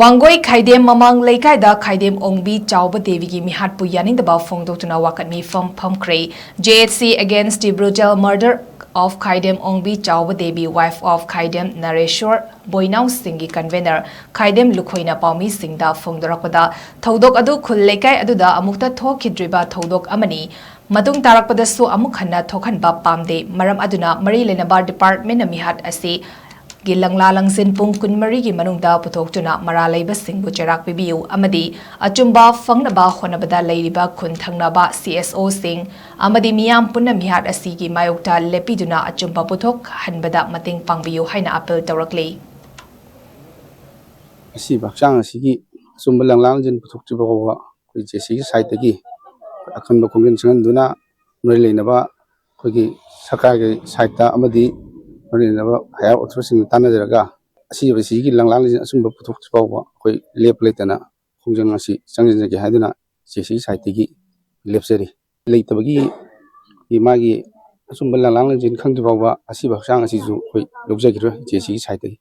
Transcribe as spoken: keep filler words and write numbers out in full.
ꯋꯥꯡꯒꯣꯏ ꯈꯥꯏꯗꯦꯝ ꯃꯃꯥꯡ ꯂꯩꯀꯥꯏꯗ ꯈꯥꯏꯗꯦꯝ ꯑꯣꯡꯕꯤ ꯆꯥꯎꯕ ꯗꯦꯕꯤꯒꯤ ꯃꯤꯍꯥꯠꯄꯨ ꯌꯥꯅꯤꯡꯗꯕ ꯐꯣꯡꯗꯣꯛꯇꯨꯅ ꯋꯥꯀꯠ ꯃꯤꯐꯝ ꯐꯝꯈ꯭ꯔꯦ꯫ J H C Against the Brutal Murder of ꯈꯥꯏꯗꯦꯝ ꯑꯣꯡꯕꯤ ꯆꯥꯎꯕ ꯗꯦꯕꯤ, wife of ꯈꯥꯏꯗꯦꯝ ꯅꯔꯦꯁꯣꯔ ꯕꯣꯏꯅꯥꯎ ꯁꯤꯡꯒꯤ convener ꯈꯥꯏꯗꯦꯝ ꯂꯨꯈꯣꯏꯅ ꯄꯥꯎꯃꯤꯁꯤꯡꯗ ꯐꯣꯡꯗꯣꯔꯛꯄꯗ, ꯊꯧꯗꯣꯛ ꯑꯗꯨ ꯈꯨꯜ ꯂꯩꯀꯥꯏ ꯑꯗꯨꯗ ꯑꯃꯨꯛꯇ ꯊꯣꯛꯈꯤꯗ꯭ꯔꯤꯕ ꯊꯧꯗꯣꯛ ꯑꯃꯅꯤ꯫ ꯃꯇꯨꯡ ꯇꯥꯔꯛꯄꯗꯁꯨ ꯑꯃꯨꯛ ꯍꯟꯅ ꯊꯣꯛꯍꯟꯕ ꯄꯥꯝꯗꯦ꯫ ꯃꯔꯝ ꯑꯗꯨꯅ ꯃꯔꯤ ꯂꯩꯅꯕ department ꯅ ꯃꯤꯍꯥꯠ ꯑꯁꯤ ꯒꯤ ꯂꯪꯂꯥ ꯂꯪꯖꯤꯟ ꯄꯨꯡ ꯀꯨꯟꯃꯔꯤꯒꯤ ꯃꯅꯨꯡꯗ ꯄꯨꯊꯣꯛꯇꯨꯅ ꯃꯔꯥꯜ ꯂꯩꯕꯁꯤꯡꯕꯨ ꯆꯩꯔꯥꯛ ꯄꯤꯕꯤꯌꯨ ꯑꯃꯗꯤ ꯑꯆꯨꯝꯕ ꯐꯪꯅꯕ ꯍꯣꯠꯅꯕꯗ ꯂꯩꯔꯤꯕ ꯈꯨꯟ ꯊꯪꯅꯕ C S O ꯁꯤꯡ ꯑꯃꯗꯤ ꯃꯤꯌꯥꯝ ꯄꯨꯟꯅ ꯃꯤꯍꯥꯠ ꯑꯁꯤꯒꯤ ꯃꯥꯌꯣꯛꯇ ꯂꯦꯞꯄꯤꯗꯨꯅ ꯑꯆꯨꯝꯕ ꯄꯨꯊꯣꯛꯍꯟꯕꯗ ꯃꯇꯦꯡ ꯄꯥꯡꯕꯤꯌꯨ ꯍꯥꯏꯅ appeal ꯇꯧꯔꯛꯂꯤ꯫ ꯑꯁꯤꯕ ꯍꯛꯆꯥꯡ ꯑꯁꯤꯒꯤ ꯑꯆꯨꯝꯕ ꯂꯪꯂꯥ ꯂꯪꯖꯤꯟ ꯄꯨꯊꯣꯛꯇ꯭ꯔꯤꯕ ꯐꯥꯎꯕ ꯑꯩꯈꯣꯏ J C ꯒꯤ side ꯇꯒꯤ ꯑꯀꯟꯕ ꯈꯣꯡꯖꯪ ꯆꯪꯍꯟꯗꯨꯅ ꯃꯔꯤ ꯂꯩꯅꯕ ꯑꯩꯈꯣꯏꯒꯤ ꯁꯔꯀꯥꯔꯒꯤ side ꯇ ꯑꯃꯗꯤ ꯃꯔꯤ ꯂꯩꯅꯕ higher authority ꯁꯤꯡꯒ ꯇꯥꯟꯅꯖꯔꯒ ꯑꯁꯤꯕ ꯁꯤꯒꯤ ꯂꯪꯂꯥ ꯂꯪꯖꯤꯟ ꯑꯆꯨꯝꯕ ꯄꯨꯊꯣꯛꯇ꯭ꯔꯤ ꯐꯥꯎꯕ ꯑꯩꯈꯣꯏ ꯂꯦꯞꯄ ꯂꯩꯇꯅ ꯈꯣꯡꯖꯪ ꯑꯁꯤ ꯆꯪꯁꯤꯟꯖꯒꯦ ꯍꯥꯏꯗꯨꯅ J C ꯒꯤ side ꯇꯒꯤ ꯂꯦꯞꯆꯔꯤ꯫ ꯂꯩꯇꯕꯒꯤ ꯃꯥꯒꯤ ꯑꯆꯨꯝꯕ ꯂꯪꯂꯥ ꯂꯪꯖꯤꯟ ꯈꯪꯗ꯭ꯔꯤ ꯐꯥꯎꯕ ꯑꯁꯤꯕ ꯍꯛꯆꯥꯡ ꯑꯁꯤꯁꯨ ꯑꯩꯈꯣꯏ ꯂꯧꯖꯈꯤꯔꯣꯏ J C ꯒꯤ side ꯇꯒꯤ꯫